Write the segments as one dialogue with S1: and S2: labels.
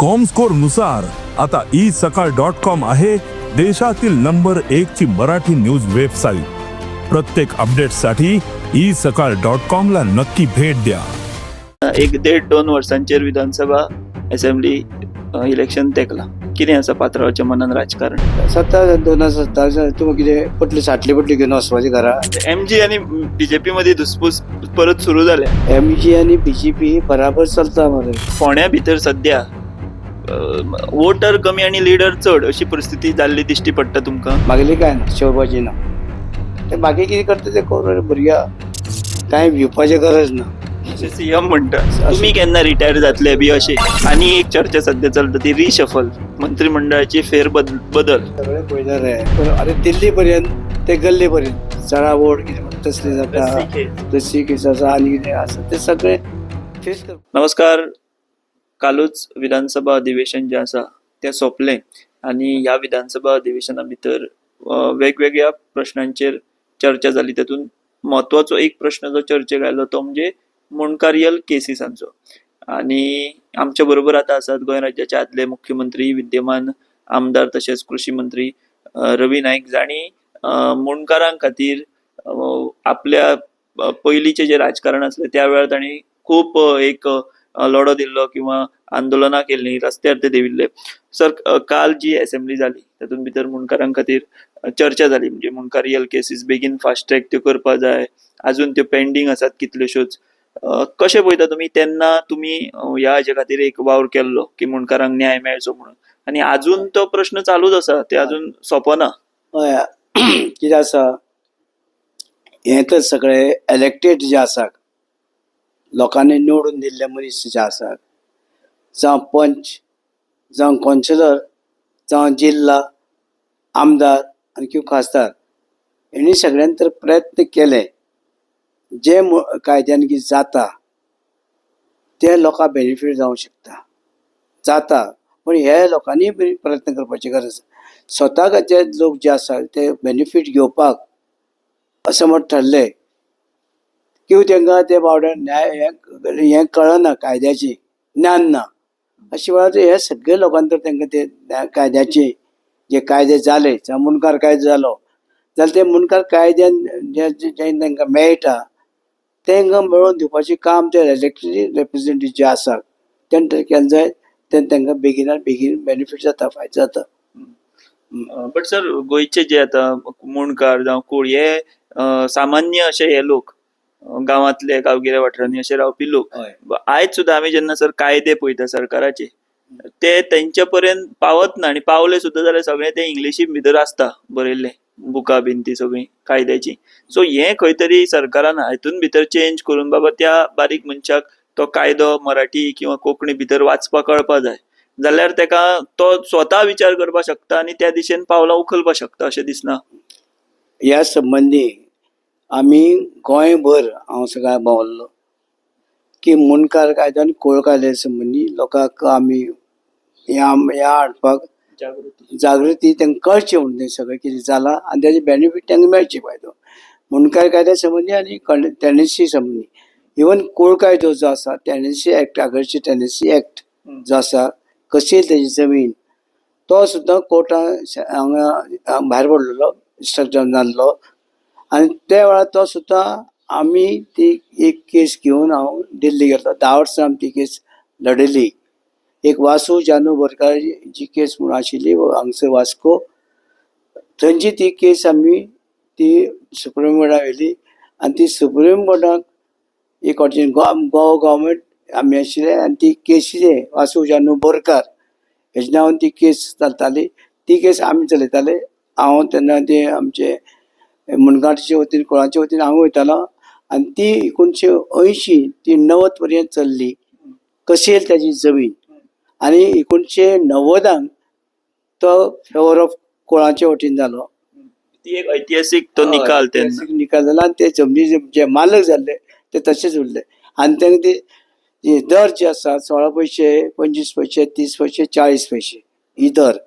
S1: Comscore नुसार आता E सकाळ डॉट कॉम आहे देशातील नंबर एक ची मराठी न्यूज वेबसाईट. प्रत्येक अपडेटसाठी ई सकाळ डॉट कॉम ला नक्की भेट द्या.
S2: एक देड दोन वर्सांचेर विधानसभा असेंब्ली इलेक्शन तेकला. कितें आसा पात्रावाच्या मनान राजकारण?
S3: सत्ता 2017 तुका कितें पटली साटली पटली घेवन वचपाची घरा.
S2: एमजी आनी बीजेपी मदीं धुसफूस परत सुरू जाल्या.
S3: एम जी आनी बी जे पी बराबर चलता मरे.
S2: फोंड्या भितर सध्या वोटर कमी आनी लिडर चड अशी परिस्थिती जाल्ली दिश्टी पडटा तुमकां?
S3: मागली काय ना शेवभाजी ना, ते बाकी कितें करता ते करूं भुरग्या, कांय भिवपाची गरज ना.
S2: अशें सीएम म्हणटा. तुमी केन्ना रिटायर जातले बी अशें आनी एक चर्चा सध्या चलता ती रिशफल, मंत्रिमंडळाची फेर बदल.
S3: सगळे पळयता रे, पण अरे दिल्ली पर्यंत ते गल्ली पर्यंत चढाओढ कितें म्हणटा तसली जाता, तशी केस आसा आनी कितें आसा ते सगळे फेस कर.
S2: नमस्कार. कालूच विधानसभा अधिवेशन जें आसा तें सोंपलें आनी ह्या विधानसभा अधिवेशना भितर वेगवेगळ्या प्रश्नांचेर चर्चा जाली. तातूंत म्हत्वाचो एक प्रश्न जो चर्चेक आयलो तो म्हणजे मुंडकारियल केसीसांचो. आनी आमच्या बरोबर आतां आसात गोंय राज्याचे आदले मुख्यमंत्री, विद्यमान आमदार तशेंच कृशी मंत्री रवी नायक, जांणी मुंडकारां खातीर आपल्या पयलींचें जें राजकारण आसलें त्या वेळार तांणी खूब एक लढो दिल्लो किंवा आंदोलनां केल्लीं, रस्त्यार ते देंविल्ले. सर, काल जी असेंब्ली जाली तातूंत भितर मुंडकारां खातीर चर्चा जाली, म्हणजे मुंडकारियल केसीस बेगीन फास्ट ट्रॅक त्यो करपा जाय, आजून त्यो पेंडींग आसात कितल्योश्योच. कशें पळयता तुमी? तेन्ना तुमी ह्या हाजे खातीर एक वावर केल्लो की मुंडकारांक न्याय मेळचो म्हणून, आनी आजून तो प्रश्न चालूच आसा, ते आजून सोंपना.
S3: हय, कितें आसा हें तर सगळे इलेक्टेड जे आसा, लोकांनी निवडून दिल्ले मनीस जे आसा, जावं पंच, जावं कौन्सिलर, जावं जिल्ला आमदार आनी किंवा खासदार, हेणी सगळ्यांनी तर प्रयत्न केले जे कायद्यान कितें जाता ते लोकांक बेनिफीट जावंक शकता, जाता. पूण हे लोकांनी प्रयत्न करपाची गरज आसा. स्वताक जे लोक जे आसा ते बेनिफीट घेवपाक अशें म्हण ठरले किंवा तांकां ते बावड्यान न्याय हें कळना, कायद्याची ज्ञान ना, अशे वेळार हे सगळे लोकांनी तर तांकां ते कायद्याचे जे कायदे जाले, जावं मुंडकार कायदो जालो जाल्यार ते मुंडकार कायद्यान जे तांकां मेळटा तांकां मेळोवन दिवपाचें काम ते इलेक्टेड रिप्रेझेंटेटिव्ह जे आसा तेणें केलें जाय, तेन्ना तांकां बेगिनात बेगीन बेनिफीट जाता, फायदो जाता.
S2: बट सर, गोंयचे जे आतां मुंडकार जावं कोळ हे सामान्य अशे हे लोक, गांवांतले गांवगिऱ्या वाठारांनी अशे रावपी लोक, आयज सुद्दां आमी जेन्ना सर कायदे पळयता सरकाराचे ते तेंच्या पर्यंत पावत ना, आनी पावले सुद्दां जाल्यार सगळें ते इंग्लिशी भितर आसता बरयल्लें, बुकां बीन ती सगळीं कायद्याची. सो हें खंय तरी सरकारान हातून भितर चेंज करून बाबा त्या बारीक मनशाक तो कायदो मराठी किंवा कोंकणी भितर वाचपाक कळपा जाय, जाल्यार तेका तो स्वता विचार करपाक शकता आनी त्या दिशेन पावलां उखलपाक शकता अशें दिसना?
S3: ह्या संबंदी आमी गोंयभर हांव सगळ्या भोंवल्लो की मुंडकार कायदो आनी कोळ कायद्या संबंदी लोकांक आमी ह्या हाडपाक जागृती तांकां कळची म्हणून तें सगळें कितें जालां आनी तेजे बेनिफीट तांकां मेळचे फायदो मुंडकार कायद्या संबंदी आनी टेनन्सी संबंदी. इवन कोळ कायदो जो आसा, टेनन्सी एक्ट, आगरची टेनन्सी एक्ट जो आसा, कशी तेजी जमीन तो सुद्दां कोर्टान हांगा भायर पडलेलो, स्ट्रक्चर जाल्लो, आनी त्या वेळार तो सुद्दां आमी ती एक केस घेवन हांव दिल्ली गेल्लो. 10 वर्सां आमी ती केस लढयली. एक वासू जानू बोरकार जी केस म्हणून आशिल्ली हांगसर वास्को, थंयची ती केस आमी ती सुप्रीम कोर्टान व्हेली आनी ती सुप्रीम कोर्टाक एक फावटी गोवा गव्हर्मेंट आमी आशिल्ले आनी ती केसी वासू जानू बोरकार हेजे नांवान ती केस चलताली. ती केस आमी चलयताले. हांव तेन्ना ते आमचे मुंडकाराचे वतीन, कोळाचे वतीन हांव वयतालो आनी ती 1980 ती 90 पर्यंत चल्ली कशी तेजी जमीन, आनी 1990 तो फेवर ऑफ कोळाचे वतीन जालो.
S2: ती एक ऐतिहासीक तो निकाल, तेन्ना
S3: निकाल जाला आनी ते जमनी जे मालक जाल्ले ते तशेच उरले आनी तांकां ते दर जे आसा 16 पयशे, 25 पयशे, 30 पयशे, 40 पयशे ही दर.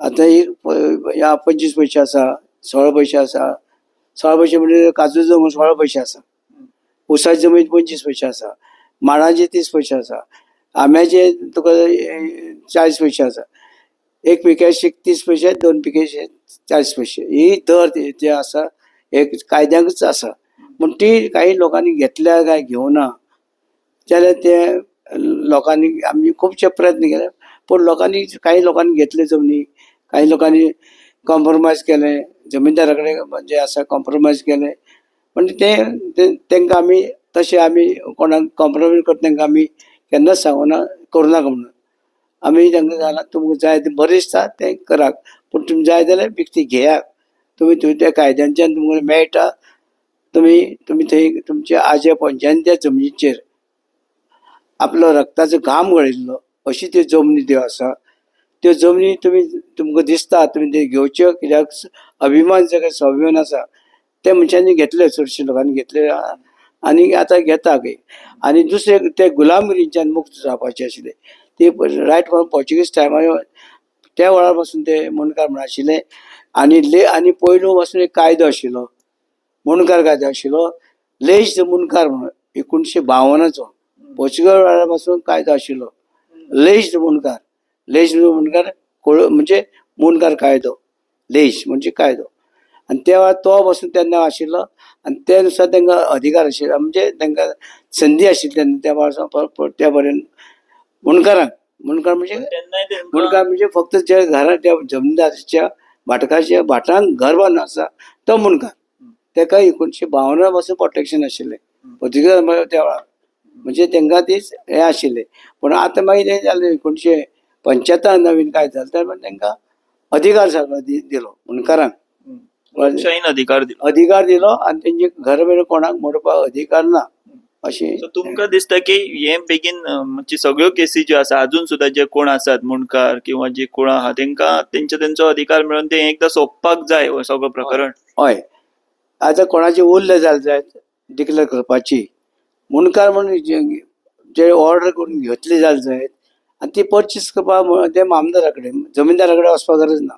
S3: आतां ही ह्या 25 पयशे आसा, 16 पयशे आसा. 16 पयशे म्हणजे काजू जमून 16 पयशे आसा, उसाची जमीन 25 पयशे आसा, माडांची 30 पयशे आसा. आंब्याचे तुका 40 पयशे आसा, एक पिक्याचे 30 पयशे, 2 पिक्याचे 40 पयशे, ही दर जे आसा एक कायद्याकूच आसा. पूण ती काही लोकांनी घेतल्या काय घेवना जाल्यार ते लोकांनी आमी खुबशे प्रयत्न केले, पूण लोकांनी काही लोकांनी घेतले जमनी, काही लोकांनी कॉम्प्रोमायज केलें, जमीनदारा कडेन जे आसा कॉम्प्रोमायज केलें. पण ते तांकां आमी तशें आमी कोणाक कॉम्प्रोमायज करता तांकां आमी केन्नाच सांगूना करूं नाका म्हणून. आमी तांकां सांगलां तुमकां जाय तें बरें दिसता तें करात, पूण तुमी जाय जाल्यार विकती घेयात, तुमी तुमी त्या कायद्यांच्यान तुमकां मेळटा, तुमी तुमी थंय तुमच्या आजे पणज्यान त्या जमनीचेर आपलो रक्ताचो घाम गळयल्लो अशी त्यो जमनी त्यो आसा, त्यो जमनी तुमी तुमकां दिसता तुमी त्यो घेवच्यो, कित्याक अभिमान जे स्वाभिमान आसा ते मनशांनी घेतले, चडशे लोकांनी घेतले आनी आतां घेता. आनी दुसरे ते गुलामगिरीच्यान मुक्त जावपाचे आशिल्ले, ते रायट फ्रॉम पोर्चुगीज टायमार त्या वेळार पासून ते मुंडकार म्हण आशिल्ले. आनी आनी पयलू पासून एक कायदो आशिल्लो, मुंडकार कायदो आशिल्लो, लेज मुंडकार म्हणून 1952चो पोर्चुगीज वेळार पासून कायदो आशिल्लो, लेज मुंडकार, लेज मुंडकार म्हणजे मुंडकार कायदो, लेज म्हणजे कायदो. आनी त्या वेळार तो पासून तेन्ना आशिल्लो आनी त्या नुसार तांकां अधिकार आशिल्लो, म्हणजे तांकां संदी आशिल्ली तेन्ना त्या वेळार त्या पर्यंत मुंडकारांक. मुंडकार म्हणजे मुंडकार म्हणजे फक्त जे घरांत त्या जमनीदाराच्या भाटकाच्या भाटांत घर बांदून आसा तो मुंडकार, ताका 1952 पासून प्रोटेक्शन आशिल्लें पोर्तुगीज त्या वेळार, म्हणजे तांकां तीच हें आशिल्लें. पूण आतां मागीर तें जालें 1975 नवीन कायदो जालो तेन्ना तांकां अधिकार सगळो दिलो मुंडकारांक,
S2: अधिकार दिलो,
S3: अधिकार दिलो आनी तेंचे घर मेरेन कोणाक मोडपाक अधिकार ना अशें.
S2: तुमकां दिसता की हे बेगीन म्हणजे सगळ्यो केसी ज्यो आसा अजून सुद्दां जे कोण आसात मुंडकार किंवा जे कोण आहा तेंकां तेंचे तेंचो अधिकार मेळून ते एकदां सोंपपाक जाय हो सगळो प्रकरण.
S3: हय, आतां कोणाचे उरले जाल्यार जाय डिक्लेर करपाची, मुंडकार म्हणून जे ऑर्डर करून घेतली जाल्यार जाय आनी ती पर्चेस करपाक ते मामदारा कडेन जमीनदारा कडेन वचपाक गरज ना,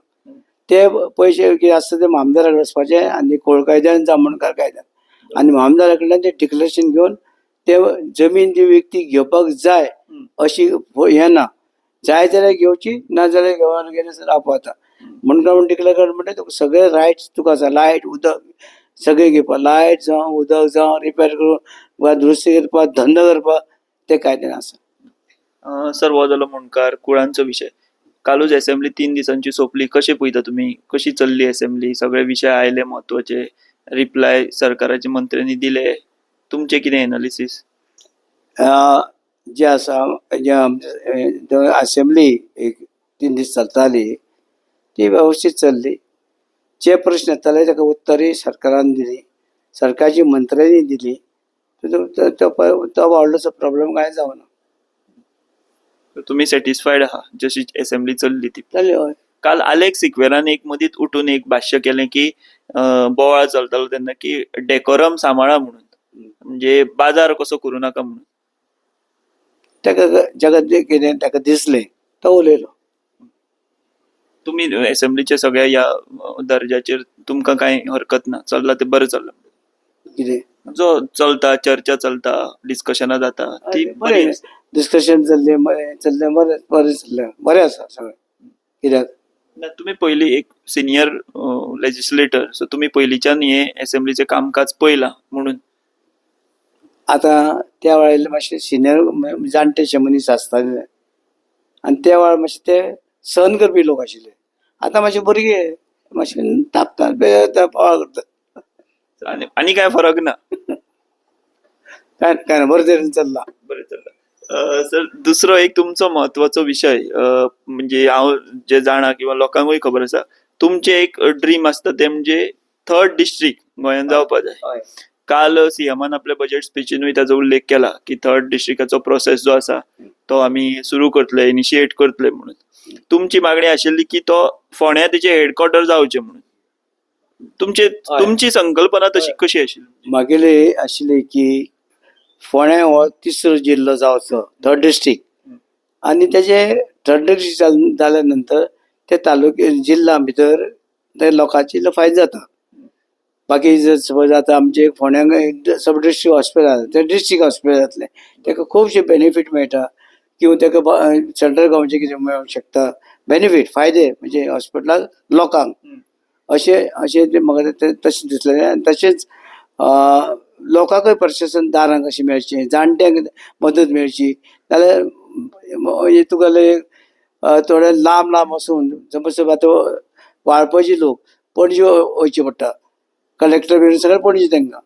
S3: ते पयशे कितें आसता ते मामदारा कडेन वचपाचे आनी कोळ कायद्यान जावं मुंडकार कायद्यान, आनी मामदारा कडल्यान ते डिक्लेरेशन घेवन ते जमीन जी विकती घेवपाक जाय अशी हें ना, जाय जाल्यार घेवची ना जाल्यार घेवन गेले रावपा. मुंडकार म्हण डिक्लेर कर म्हणटा तुका सगळे रायट्स तुका आसा, लायट उदक सगळें घेवपाक, लायट जावं उदक जावं रिपेर करून वा दुरुस्ती करपाक धंदो करपाक ते कायद्यान आसा.
S2: सर हो जालो मुंडकार कुळांचो विशय. कालूच एसेंब्ली 3 दिसांची सोंपली, कशें पळयता तुमी, कशी चल्ली एसेंब्ली, सगळे विशय आयले म्हत्वाचे, रिप्लाय सरकाराच्या मंत्र्यांनी दिले, तुमचें कितें एनालिसीस?
S3: जे आसा जे आमचे असेंब्ली एक 3 दीस चलताली ती वेवस्थीत चल्ली, जे प्रश्न येताले ताका उत्तरय सरकारान दिली, सरकारच्या मंत्र्यांनी दिली, तो व्हडलोसो प्रॉब्लम कांय जावना.
S2: तुमी सॅटिस्फायड आहा जशी असेंब्ली चल्ली ती?
S3: चल्ली हय.
S2: काल आलेक्स सिक्वेरान एक मदींच उठून एक भाश्य केलें की बोवाळ चलतालो तेन्ना की डेकोरम सांबाळा म्हणून, म्हणजे बाजार कसो करूं नाका म्हणून.
S3: ताका जाका कितें ताका दिसलें तो उलयलो.
S2: तुमी असेंब्लीच्या सगळ्या ह्या दर्जाचेर तुमकां कांय हरकत ना, चल्ला ते बरें चल्लां
S3: कितें
S2: जो चलता, चर्चा चलता, डिस्कशनां जाता ती
S3: बरें, डिस्कशन चल्लें बरें चल्लें, बरें बरें चल्लें, बरें आसा सगळें. कित्याक
S2: ना तुमी पयलीं एक सिनियर लेजिस्लेटर, सो तुमी पयलींच्यान हे असेंब्लीचें कामकाज पळयलां म्हणून.
S3: आतां त्या वेळार मातशे सिनियर जाणटेशे मनीस आसताले आनी त्या वेळार मातशे ते सहन करपी लोक आशिल्ले, आतां मातशे भुरगे मातशे तापतात, बोवाळ करतात.
S2: आनी काय फरक ना,
S3: काय काय ना, बरें तरेन चल्लां,
S2: बरें चल्लां. सर दुसरो एक तुमचो म्हत्वाचो विशय, म्हणजे हांव जे जाणा किंवा लोकांकूय खबर आसा, तुमचें एक ड्रीम आसता तें म्हणजे थर्ड डिस्ट्रिक्ट गोंयांत जावपा जाय. काल सीएमान आपल्या बजेट स्पिचीनूय ताजो उल्लेख केला की थर्ड डिस्ट्रिक्टाचो प्रोसेस जो आसा तो आमी सुरू करतले, इनिशिएट करतले म्हणून. तुमची मागणी आशिल्ली की तो फोंड्या तेचे हेडक्वॉर्टर जावचें म्हणून, तुमची तुमची संकल्पना तशी कशी आशिल्ली?
S3: मागेली आशिल्ली की फोंड्या हो तिसरो जिल्लो जावचो, थर्ड डिस्ट्रिक्ट, आनी तेजे थर्ड डिस्ट्रिक्ट जाल्या नंतर ते तालुके जिल्ला भितर ते लोकांची फायदो जाता. बाकी जर सपोज आतां आमचे फोंड्यांक एक सब डिस्ट्रिक्ट हॉस्पिटल आसा, ते डिस्ट्रिक्ट हॉस्पिटल जातलें, ताका खुबशे बेनिफीट मेळटा. किंवा ताका सेंट्रल गव्हर्मेंटचे कितें मेळूंक शकता बेनिफीट, फायदे म्हणजे हॉस्पिटलाक लोकांक अशें अशें तें म्हाका तें तशें दिसलें. आनी तशेंच लोकांकय प्रशासन दारांक अशें मेळचें, जाणट्यांक मदत मेळची. नाल्यार हे तुगेले थोडे लांब लांब वचून समज आतां वाळपयचे लोक पणजे वयचे पडटा, कलेक्टर बीन सगळें पणजे तांकां,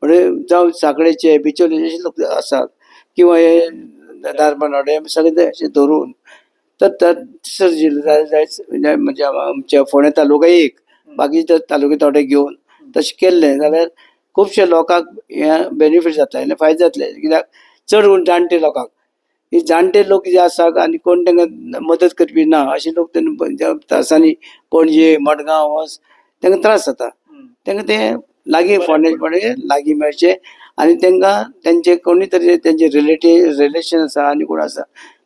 S3: म्हणजे जावं सांखळेचे बिचोले अशे लोक आसात किंवा हे धारबांदोडे सगळे ते अशें धरून तर तिसरो जिल्लो जाय म्हणजे आमच्या फोंडें तालुका एक, बाकीचे तालुके थोडे घेवन तशें केल्लें जाल्यार खुबशे लोकांक हें बेनिफीट जातलें आनी फायदो जातले. कित्याक चड करून जाणटे लोकांक, ही जाणटे लोक जे आसात आनी कोण तांकां मदत करपी ना अशे लोक तेन्ना त्रासांनी पणजे मडगांव वच तांकां त्रास जाता. तांकां तें लागीं फोंडें फोंडें लागीं मेळचें आनी तांकां तेंचे कोणी तरी तेंचे रिलेशन आसा आनी कोण आसा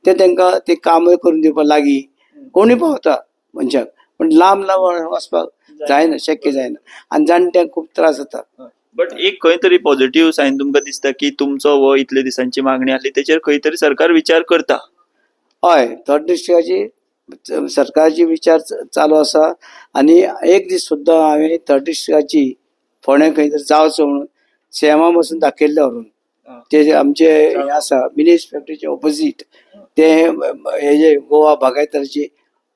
S3: ते तांकां ते काम करून दिवपाक लागीं कोणूय पावता मनशाक, पूण लांब लांब वचपाक जायना, शक्य जायना आनी जाणट्यांक खूब त्रास जाता.
S2: बट एक खंय तरी पॉझिटिव्ह सायन तुमकां दिसता की तुमचो हो इतले दिसांची मागणी आसली तेचेर खंय तरी सरकार विचार करता.
S3: हय, थर्ड डिस्ट्रिक्टाची सरकारची विचार चालू आसा आनी एक दीस सुद्दां हांवें थर्ड डिस्ट्रिक्टाची फोंडें खंय तरी जावचो म्हणून सीएमा पासून दाखयल्लें व्हरून, ते आमचे हें आसा मिनीस फॅक्टरीचे ऑपोजीट ते हेजे गोवा बागायतदाराची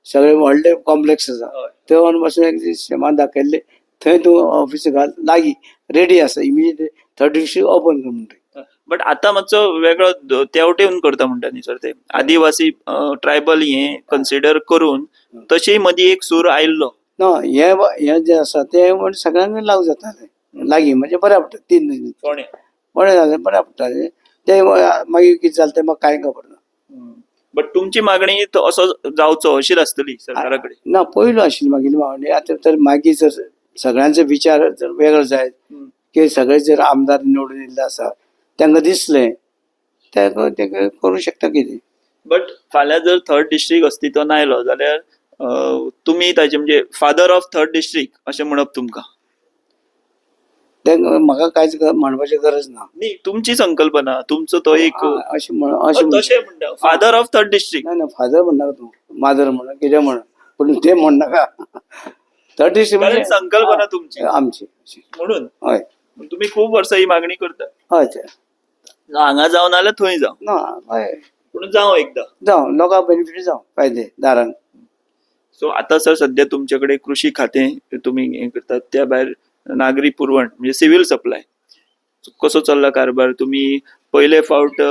S3: सगळे व्हडले कॉम्प्लेक्स आसा, थंय व्हरून पासून एक दीस सीएमान दाखयल्लें, थंय तूं ऑफिस घाल लागीं रेडी आसा इमिजिएट थर्ड डिस्ट्रिक्ट ओपन कर म्हणटा.
S2: बट आतां मातसो वेगळो तेवटेन करता म्हणटा न्ही सर, ते आदिवासी ट्रायबल हे कन्सिडर करून तशी मदीं एक सूर आयिल्लो
S3: ना. हें जें आसा तें म्हण सगळ्यांक लागू जातालें लागीं, म्हणजे बऱ्या पडटा 3 दीस
S2: फोंडें
S3: बरें जालें, बऱ्या पडटालें तें. मागीर कितें जालें तें म्हाका कांय खबर ना.
S2: बट तुमची मागणी असो जावचो अशीच आसतली सरकारा कडेन
S3: ना, पयलो आशिल्ली मागीर मागणी. आतां तर मागीर जर सगळ्यांचो विचार जर वेगळो जायत की सगळे जर आमदार निवडून येयल्ले आसा तांकां दिसलें ते करूं शकता कितें.
S2: बट फाल्यां जर थर्ड डिस्ट्रिक्ट अस्तित्वान आयलो जाल्यार तुमी ताचे म्हणजे फादर ऑफ थर्ड डिस्ट्रिक्ट अशें म्हणप तुमकां?
S3: तें म्हाका कांयच म्हणपाची गरज ना.
S2: न्ही, तुमची संकल्पना, तुमचो तो एक
S3: अशें म्हण अशें
S2: तशें म्हणटा फादर ऑफ थर्ड डिस्ट्रिक्ट.
S3: ना ना, फादर म्हणनाका तूं, मादर म्हण कितें म्हण, पूण तें म्हणनाका. थर्ड डिस्ट्रिक्ट
S2: कारण संकल्पना तुमची
S3: आमची
S2: म्हणून.
S3: हय,
S2: तुमी खूब वर्सां ही मागणी करता.
S3: हय,
S2: हांगा जावन जाल्यार थंय जावं
S3: ना, हय
S2: पूण जावं एकदां,
S3: जावं लोकांक बेनिफीट जावं, फायदे दारांक.
S2: सो आतां सर सद्या तुमचे कडेन कृशी खातें तुमी हें करतात, त्या भायर नागरी पुरवण म्हणजे सिवील सप्लाय कसो चल्ला कारभार? तुमी पयले फावट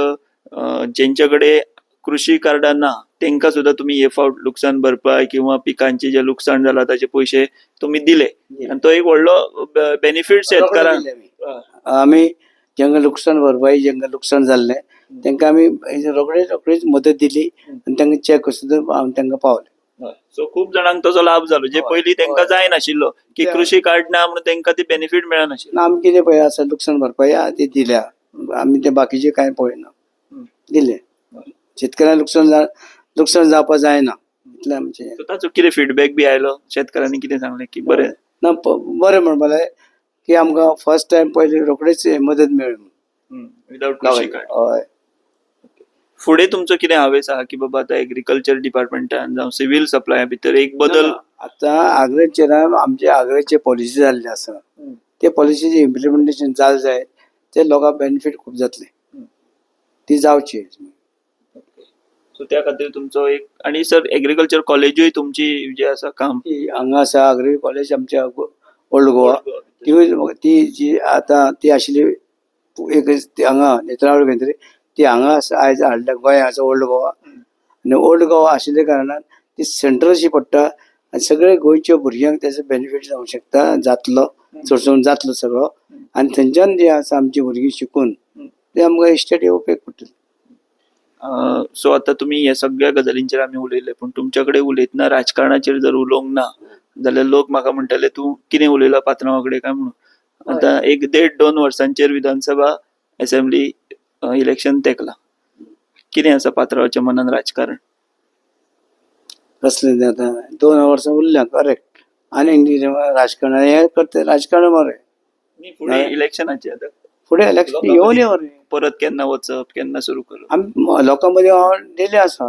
S2: जेंचे कडेन कृशी कार्डां ना तेंकां सुद्दां तुमी हे फावट लुकसाण भरपाय किंवा पिकांचे जे लुकसाण जाला ताचे पयशे तुमी दिले आनी तो एक व्हडलो बेनिफीट शेतकारांक.
S3: आमी जेंका लुकसाण भरपाय, जेंका लुकसाण जाल्लें तेंकां आमी रोखडीच मदत दिली आनी तेंकां चॅक सुद्दां तेंकां पावले.
S2: सो खूब जाणांक ताचो लाभ जालो, जे पयलीं तेंकां जायनाशिल्लो की कृशी कार्ड ना म्हणून तेंकां ती बेनिफीट मेळनाशिल्लो.
S3: आमी कितें पळय आसा लुकसाण भरपाय ती दिल्या आमी, ते बाकीचे कांय पळयना दिले. शेतकऱ्यांक लुकसाण जावपाक जायना इतलें आमचें.
S2: ताचो कितें फिडबॅक बी आयलो? शेतकऱ्यांनी कितें सांगलें की बरें
S3: ना, बरें म्हणपाक जाय की आमकां फर्स्ट टायम पयलीं रोखडीच मदत मेळ्ळी
S2: विदाउट कृशी कार्ड.
S3: हय.
S2: फुडें तुमचो कितें हावेस आहा की बाबा आतां एग्रीकल्चर डिपार्टमेंटान जावं सिवील सप्लाया भितर एक बदल?
S3: आतां आग्रेचेर आमचे आग्रेचे पॉलिसी जाल्ली आसा, ते पॉलिसीचे इम्प्लिमेंटेशन जालें जायत ते लोकांक बेनिफीट खूब जातले, ती जावची.
S2: सो त्या खातीर तुमचो एक आनी सर एग्रीकल्चर कॉलेजूय तुमची जे आसा काम
S3: हांगा आसा आग्री कॉलेज आमच्या ओल्ड गोवा, तिवूय ती जी आतां ती आशिल्ली एक हांगा नेत्रावळी खंय तरी, ती हांगा आयज हाडल्या गोंया आसा ओल्ड गोवा. आनी ओल्ड गोवा आशिल्ल्या कारणान ती सेंट्रल अशी पडटा आनी सगळे गोंयच्या भुरग्यांक तेजो बेनिफीट जावंक शकता, जातलो चडसो जातलो सगळो. आनी थंयच्यान जे आसा आमची भुरगीं शिकून ते आमकां इस्टेट उपेग पडटले.
S2: सो आतां तुमी ह्या सगळ्या गजालींचेर आमी उलयले, पूण तुमच्या कडेन उलयतना राजकारणाचेर जर उलोवंक ना जाल्यार लोक म्हाका म्हणटले तूं कितें उलयला पात्रांवा कडेन काय म्हणून. आतां एक 1.5-2 वर्सांचेर विधानसभा एसेंब्ली इलेक्शन तेंकलां, कितें आसा पात्रांवाच्या मनान राजकारण?
S3: कसलें तें आतां 2 वर्सां उरल्या करेक्ट, आनी राजकारण हें करता, राजकारण मरे
S2: फुडें इलेक्शनाचें आतां
S3: फुडें इलेक्शन येवन येवन रे.
S2: परत केन्ना वचप, केन्ना सुरू करप?
S3: आमी लोकां मदीं हांव डेली आसा,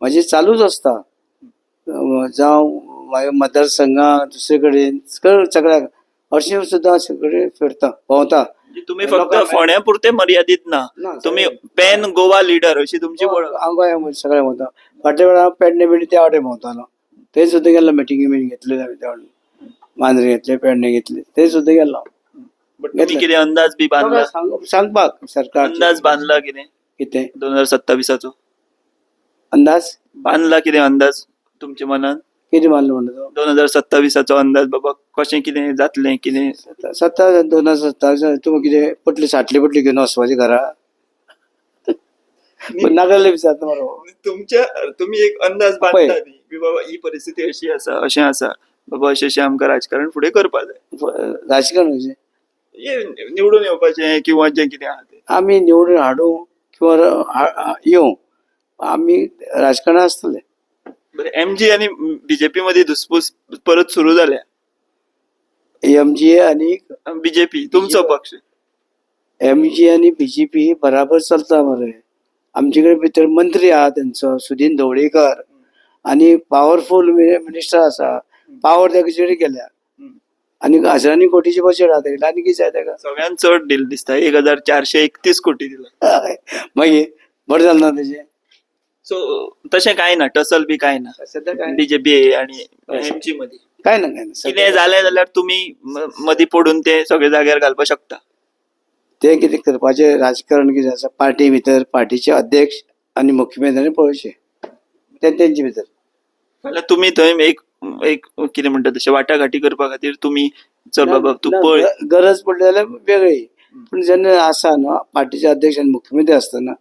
S3: म्हाजें चालूच आसता. जावं म्हाज्या मतदारसंघात दुसरे कडेन सगळ्याक हरशीं सुद्दां सगळे फिरता भोंवता.
S2: म्हणजे तुम्ही फक्त फोंड्या पुरते मर्यादित ना, तुम्ही पॅन गोवा लिडर अशी तुमची वळख.
S3: हांव गोंया सगळ्या भोंवता. फाटल्या वेळार हांव पेडणे बिडणे त्या वाटेन भोंवतालो, थंय सुद्दां गेल्लो. मिटिंगी बीन घेतले आमी त्या वाटेन, मांद्रे घेतले, पेडणे घेतले, थंय सुद्दां गेल्लो.
S2: बट तुम्ही कितें अंदाज बी बांदला?
S3: सांगपाक सरकार
S2: अंदाज बांदला कितें
S3: कितें
S2: 2027चो
S3: अंदाज
S2: बांदला कितें अंदाज तुमच्या मनान?
S3: कितें मानलो म्हणटा तो?
S2: 2027चो अंदाज बाबा कशें कितें जातलें कितें?
S3: सत्ता 2027 तुमी कितें पटली साटली पटली घेवन वचपाची घरा नागले विचारता मरो.
S2: तुमच्या तुम्ही एक अंदाज बांदता न्ही की बाबा ही परिस्थिती अशी आसा, अशें आसा बाबा, अशें अशें आमकां राजकारण फुडें करपा जाय.
S3: राजकारण म्हणजे
S2: हे निवडून येवपाचें किंवा जें कितें आहा तें
S3: आमी निवडून हाडूं किंवा येवं, आमी राजकारणात आसतले.
S2: बरें, एमजी आनी बीजेपी मदीं धुसफूस परत सुरू जाल्या.
S3: एमजी आनी
S2: बीजेपी तुमचो पक्ष,
S3: एमजी आनी बीजेपी बराबर चलता मरे. आमचे कडेन भितर मंत्री आहा तेंचो सुदीन ढवळीकर आनी पावरफूल मिनिस्टर आसा, पावर तेका चड केल्या आनी हजारांनी कोटीचे बजेट आहा तेका, आनी कितें जाय तेका?
S2: सगळ्यात चड डील दिसता, 1431 कोटी दिला.
S3: मागीर बरें जालें ना तेजें?
S2: सो तशें कांय ना, टसल बी कांय ना
S3: सद्या काय
S2: बीजेपी आनी एमजी मदीं?
S3: काय ना, काय ना.
S2: कितें जालें जाल्यार तुमी मदीं पडून ते सगळे जाग्यार घालपाक शकता.
S3: ते कितें करपाचें राजकारण कितें आसा पार्टी भितर, पार्टीचे अध्यक्ष आनी मुख्यमंत्र्यांनी पळोवचें ते तेंचे भितर.
S2: जाल्यार तुमी थंय एक एक कितें म्हणटा तशें वाटाघाटी करपा खातीर तुमी चल बाबा तूं पळय,
S3: गरज पडली जाल्यार वेगळी, पूण जेन्ना आसा न्हू पार्टीचे अध्यक्ष आनी मुख्यमंत्री आसतना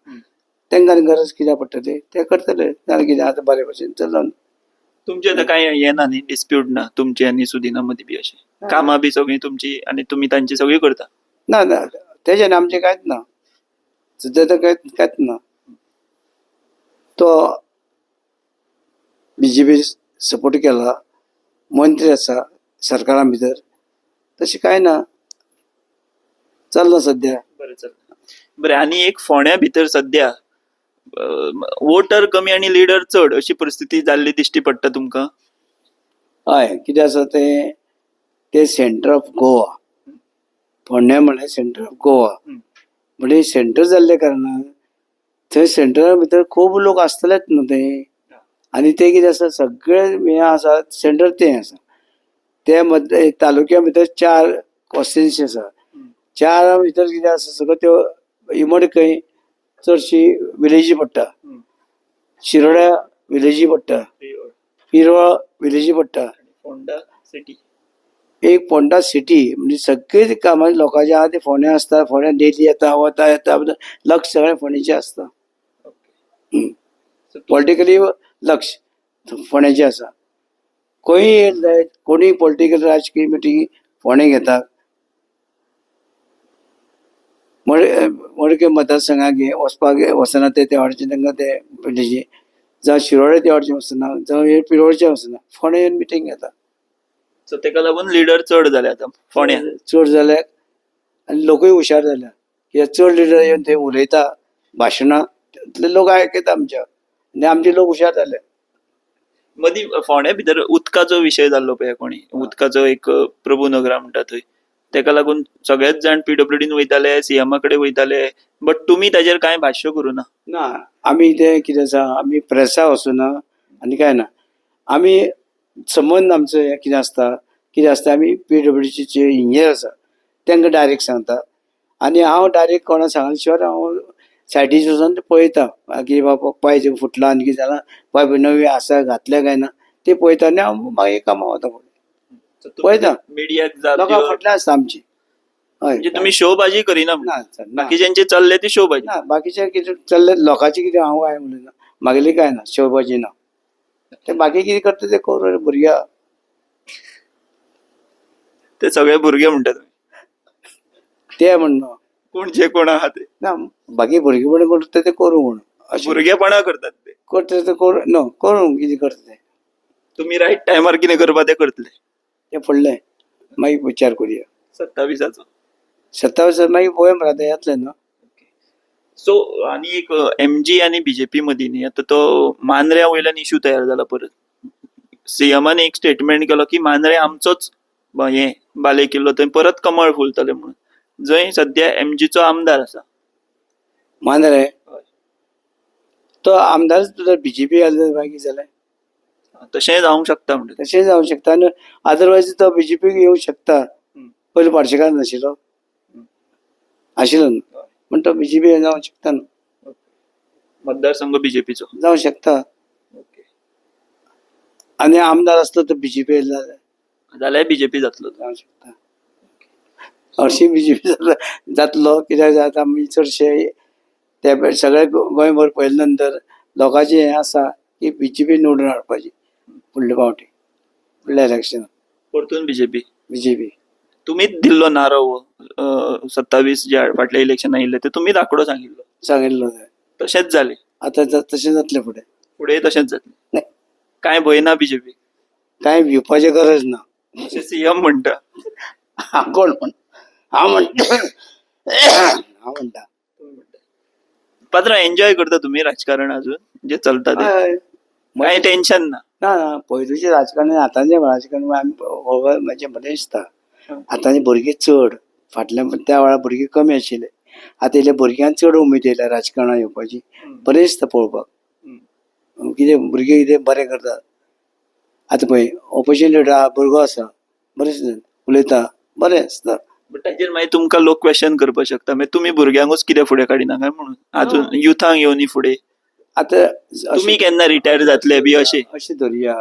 S3: तांकां गरज कित्याक पडटली ते करतले. जाल्यार कितें आतां बरे भशेन चल्ला.
S2: तुमचे आतां कांय येना न्ही, डिस्प्यूट ना तुमचे आनी सुदिना मदीं बी अशें? कामां बी सगळीं तुमची आनी तुमी तांची सगळीं करता?
S3: ना ना, तेजें आमचें कांयच ना सद्या तर कांयच ना. तो बीजेपी सपोर्ट केला, मंत्री आसा सरकारा भितर, तशें कांय ना, चल्लां सद्या.
S2: बरें चल बरें. आनी एक फोंड्या भितर सद्या वोटर कमी आनी लिडर चड अशी परिस्थिती जाल्ली दिश्टी पडटा तुमकां?
S3: हय, कितें आसा तें तें सेंटर ऑफ गोवा, फोंडें म्हणल्यार सेंटर ऑफ गोवा, म्हणजे सेंटर जाल्ल्या कारणान थंय सेंटरा भितर खूब लोक आसतलेच न्हू ते. आनी ते कितें आसा सगळे हें आसा सेंटर तें आसा, ते मद तालुक्या भितर 4 कॉन्स्टिट्युएन्सी आसा, 4 भितर कितें आसा सगळ्यो त्यो इमडकय चडशी विलेजी पडटा, शिरोड्या विलेजी पडटा, पिरवळ विलेजी पडटा,
S2: फोंडा सिटी,
S3: एक फोंडा सिटी. म्हणजे सगळे कामां लोकांचे आहा ते फोंड्या आसता, फोंड्या डेली येता वता येता, लक्ष सगळें फोंडेचें आसता. पॉलिटिकली लक्ष फोंड्याचें आसा. खंय जायत कोणूय पॉलिटिकल राजकीय मिटींग फोंडें घेता, मडके मतदारसंघाक वचपाक वचना ते ते वाटेचे तांकां ते पेडणेचे, जावं शिरोडे ते वाटेचे वचना, जावं पिरोडचे वचना, फोंडें येवन मिटींग घेता.
S2: सो तेका लागून लिडर चड जाले आतां फोंड्या,
S3: चड जाले आनी लोकूय हुशार जाल्या. कित्याक चड लिडर येवन थंय उलयता भाशणां, तितले लोक आयकता आमच्या, आनी आमचे लोक हुशार जाले.
S2: मदीं फोंड्या भितर उदकाचो विशय जाल्लो पळय, कोणी उदकाचो एक प्रभू नगरा म्हणटा थंय, तेका लागून सगळेच जाण पीडब्ल्यूडीन वयताले, सीएमा कडेन वयताले, बट तुमी ताजेर कांय भाश्य करूं ना?
S3: ना, आमी ते कितें आसा आमी प्रेसा वचूना आनी कांय ना. आमी संबंद आमचो हें कितें आसता कितें आसता आमी पीडब्ल्यूडीचे जे इंजिनियर आसा तांकां डायरेक्ट सांगता, आनी हांव डायरेक्ट कोणा सांगले शिवाय हांव सायडीन वचून पळयता की बाबा पायप फुटला आनी कितें जालां, पायप नवी आसा घातल्या काय ना ते पळयता आनी हांव मागीर कामां वता. पळयता
S2: मिडियाक जाप
S3: लोकां फाटल्यान आसता आमची. हय,
S2: म्हणजे तुमी शोबाजी करिना,
S3: ना,
S2: बाकीच्यांचे चल्ले ती शोबाजी
S3: ना, बाकीचे कितें चल्ले लोकांचे कितें हांव काय उलयना, मागेली काय ना शोबाजी ना, ते बाकी कितें करता ते करूं भुरग्या,
S2: ते सगळे भुरगे म्हणटात
S3: ते म्हणना
S2: कोण जे कोण आहा ते
S3: ना, बाकी भुरगेपण करता ते करूं म्हण,
S2: भुरगेपणा करतात ते
S3: करता ते करूं न्हू, करूं कितें करता ते.
S2: तुमी रायट टायमार कितें करपा ते करतले,
S3: ते फुडलें मागीर विचार करुया.
S2: 27चो
S3: 27 मागीर पळोवया मरे आतां येतलें न्हू.
S2: सो आनी एक एमजी आनी बीजेपी मदीं न्ही आतां तो मांद्र्या वयल्यान इशू तयार जाला परत. सीएमान एक स्टेटमेंट केलो की मांद्रे आमचोच हें बाले किल्लो, थंय परत कमळ फुलतलें म्हणून, जंय सद्या एमजीचो आमदार आसा.
S3: मांद्रे तो आमदारच जर बीजेपी आसलो जाल्यार मागीर जालें.
S2: तशेंय जावंक शकता म्हणटा.
S3: तशें जावंक शकता आनी अदरवायज तो बीजेपीक येवंक शकता. पयलीं पार्सेकार नाशिल्लो, आशिल्लो न्हू, पूण तो बीजेपी जावंक शकता न्हू.
S2: मतदारसंघ बीजेपीचो
S3: जावंक शकता. आनी आमदार आसलो तर बीजेपी
S2: जाल्यार बीजेपी जातलो,
S3: जावंक शकता. हरशीं बीजेपी जातलो, कित्याक आतां आमी चडशे ते सगळे गोंयभर पळयले नंतर लोकांचें हें आसा की बीजेपी निवडून हाडपाची फुडले फावटी, फुडल्या इलेक्शनाक
S2: परतून बीजेपी.
S3: बीजेपी.
S2: तुमीच दिल्लो नारो हो 27 जे फाटल्या इलेक्शन आयिल्ले ते तुमीच आंकडो सांगिल्लो,
S3: सांगिल्लो.
S2: तशेंच जालें.
S3: आतां तशें जातलें फुडें,
S2: फुडें तशेंच जातलें. कांय भंय ना बीजेपी,
S3: कांय भिवपाची गरज ना.
S2: अशें सीएम म्हणटा.
S3: कोण म्हण हांव म्हणटा, हांव म्हणटा.
S2: पात्रा एन्जॉय करता तुमी राजकारण अजून जे चलता ते, कांय टेन्शन ना?
S3: ना ना, पयलूचें राजकारण आतांचें राजकारण आमी म्हाजें बरें दिसता. आतांची भुरगीं चड, फाटल्या त्या वेळार भुरगीं कमी आशिल्ले, आतां इल्ले भुरग्यांक चड उमेद येयल्या राजकारणां येवपाची. बरें दिसता पळोवपाक, कितें भुरगीं कितें बरें करतात. आतां पळय ऑपोजिशन लिडर भुरगो आसा, बरें दिसता, उलयता, बरें आसता.
S2: बट ताचेर मागीर तुमकां लोक क्वेश्चन करपाक शकता, मागीर तुमी भुरग्यांकूच कित्याक फुडें काडिना काय म्हणून, अजून युथांक येवनी फुडें.
S3: आतां
S2: तुमी केन्ना रिटायर जातले बी अशें?
S3: अशें धरया.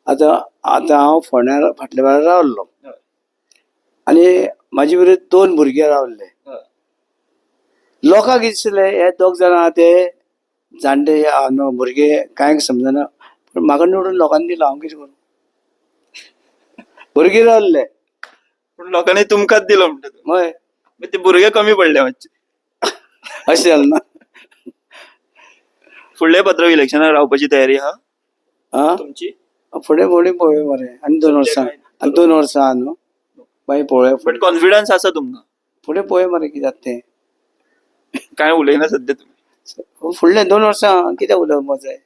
S3: आतां आतां हांव फोंड्यार फाटल्या वेळार रावल्लो आनी म्हाजे विरुद्ध 2 भुरगे रावल्ले. लोकांक दिसलें हे 2 जाणां आहा ते जाणटे भुरगे कांय समजना, पूण म्हाका निवडून लोकांनी दिलो, हांव कितें करूं? भुरगे रावल्ले
S2: पूण लोकांनी तुमकांच दिलो म्हणटा.
S3: हय,
S2: ते भुरगे कमी पडले मातशे,
S3: अशें जालें ना.
S2: फुडल्या पात्रांव इलेक्शनाक रावपाची तयारी आहा तुमची?
S3: फुडें फुडें पळोवया मरे, आनी 2 वर्सां, आनी 2 वर्सां आहा न्हू, मागीर पळोवया.
S2: बट कॉन्फिडन्स आसा तुमकां?
S3: फुडें पळोवया मरे कितें जाता तें.
S2: कांय उलयना सद्या तुमी?
S3: फुडले 2 वर्सां कितें उलोवपाक जाय,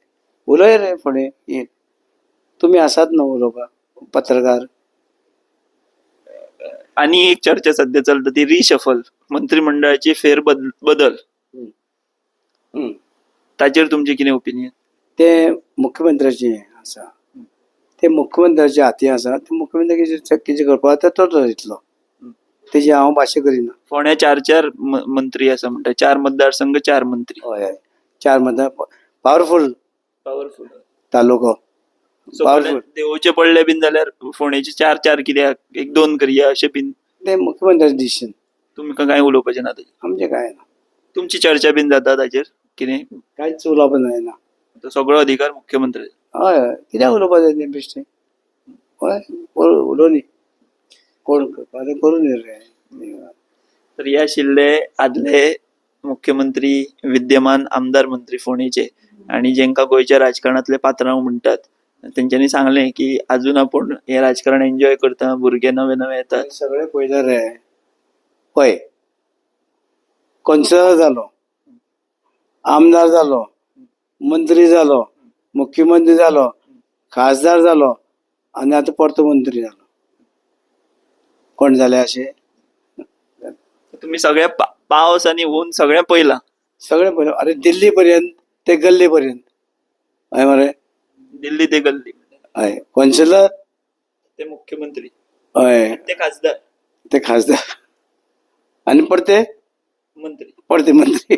S3: उलय रे फुडें येत. तुमी आसात न्हू उलोवपाक पत्रकार.
S2: आनी एक चर्चा सध्या चलता ती रिशफल, मंत्रिमंडळाची फेर बदल, ताचेर तुमचें कितें ओपिनियन?
S3: ते मुख्यमंत्र्याचें आसा, ते मुख्यमंत्र्याच्या हाती आसा, ते मुख्यमंत्री कितें करपाक जाता तो ठरयतलो, तेजी हांव भाशा करिना.
S2: फोंड्या 4-4 मंत्री आसा म्हणटा, 4 मतदारसंघ 4 मंत्री.
S3: हय हय, 4 मतदार, पावरफूल
S2: पावरफूल
S3: तालुको. पावरफूल.
S2: देवोचे पडले बीन जाल्यार फोंडेचे 4-4 कित्याक, 1-2 करया अशें बीन?
S3: ते मुख्यमंत्र्याचें डिसिजन.
S2: तुमकां कांय उलोवपाचें ना ताचेर?
S3: आमचें कांय ना.
S2: तुमची चर्चा बीन जाता ताचेर कितें?
S3: कांयच उलोवप जायना.
S2: सगळो अधिकार मुख्यमंत्री.
S3: हय हय, कित्याक उलोवपाक जाय तें बेश्टें? हय, उलोवनी कोण करूं न्ही रे.
S2: तर हे आशिल्ले आदले मुख्यमंत्री, विद्यमान आमदार मंत्री फोंडेचे, आनी जेंकां गोंयच्या राजकारणांतले पात्रांव म्हणटात, तेंच्यांनी सांगलें की अजून आपूण हें राजकारण एन्जॉय करता, भुरगे नवे नवे येतात.
S3: सगळे पळयले रे, पळय कौन्सिलर जालो, आमदार जालो, मंत्री जालो, मुख्यमंत्री जालो, खासदार जालो, आनी आतां परतो मंत्री जालो. कोण जाले अशें?
S2: तुमी सगळे पावस आनी ऊन सगळें पळयलां.
S3: सगळें पळयलां. अरे दिल्ली पर्यंत ते गल्ली पर्यंत. हय मरे,
S2: दिल्ली ते गल्ली.
S3: हय, कौन्सिलर
S2: ते मुख्यमंत्री,
S3: हय,
S2: ते खासदार,
S3: ते खासदार, आनी परते
S2: मंत्री,
S3: परते मंत्री.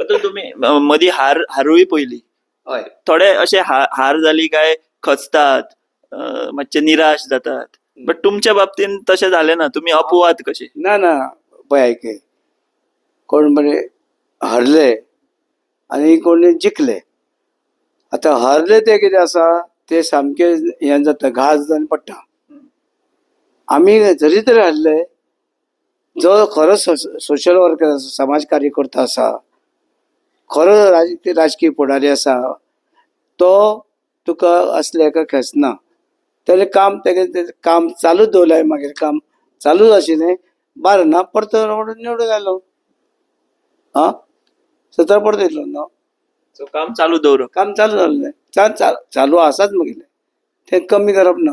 S2: पत्र तुमी मदीं हारूय पयली.
S3: हय,
S2: थोडे अशे हार जाली काय खचतात, मातशे निराश जातात, बट तुमच्या बाबतीन तशें जालें ना, तुमी अपवाद कशे?
S3: ना ना, पळय आयक, कोण बरे हरले आनी कोण जिखले. आतां हरले ते कितें आसा, ते सामके हें जाता, घास जावन पडटा. आमी जरी तरी हरले, जो खरो सोशल वर्कर आसा, समाज कार्यकर्ता आसा, खरो राजकीय फुडारी आसा, तो तुका असले एका खेचना. तेणें काम तेगेलें काम चालूच दवरलें, मागीर काम चालूच आशिल्लें. 12 ना, परतो रोखडो निवडून आयलो. आं, 17 परतो येयलो न्हू.
S2: सो काम चालू दवरप.
S3: काम चालू जाल्लें, चालू आसाच मागीर, तें कमी करप ना.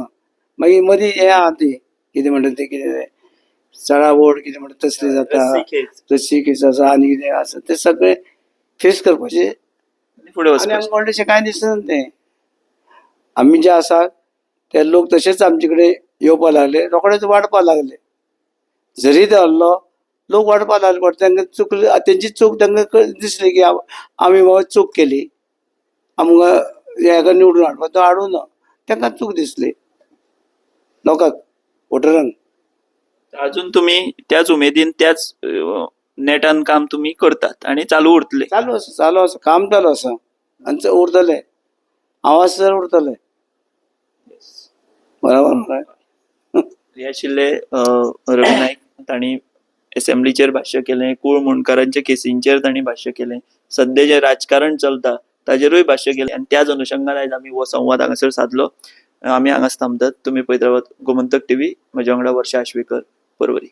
S3: मागीर मदीं हें आहा ती कितें म्हणटा तें, कितें तें चडाओड कितें म्हणटा तसली जाता,
S2: रस्सी खेच.
S3: रस्सी खेच आसा आनी कितें आसा तें सगळें फेस करपाचें
S2: आनी फुडें
S3: आनी
S2: वचपाचें.
S3: आमकां व्हडलेंशें कांय दिसना तें. आमी जे आसा ते लोक तशेंच आमचे कडेन येवपा लागले, रोखडेच वाडपा लागले. जरी ते हरलो, लोक वाडपा लागले, पण तांकां चुकले, तेंची चूक तांकां दिसली की आमी बाबा चूक केली, आमकां हेका निवडून हाडपा तो हाडूं ना, तांकां चूक दिसली लोकांक, वोटरांक.
S2: अजून तुमी त्याच उमेदीन त्याच नेटान काम तुमी करतात आनी चालू उरतले.
S3: चालू आसा, चालू आसा, काम चालू आसा आनी उरतलें, हांव आसा उरतलें. बरोबर मरे?
S2: हे आशिल्ले रवी नायक. तांणी एसेंब्लीचेर भाश्य केलें, कूळ मुंडकारांच्या केसींचेर तांणी भाश्य केलें, सद्या जें राजकारण चलता ताजेरूय भाश्य केलें आनी त्याच अनुशंगान आयज आमी हो संवाद हांगासर सादलो. आमी हांगाच थांबतात. तुमी पळयत रावात गोमंतक टीव्ही. म्हज्या वांगडा वर्षा आश्वेकर, पर्वरी.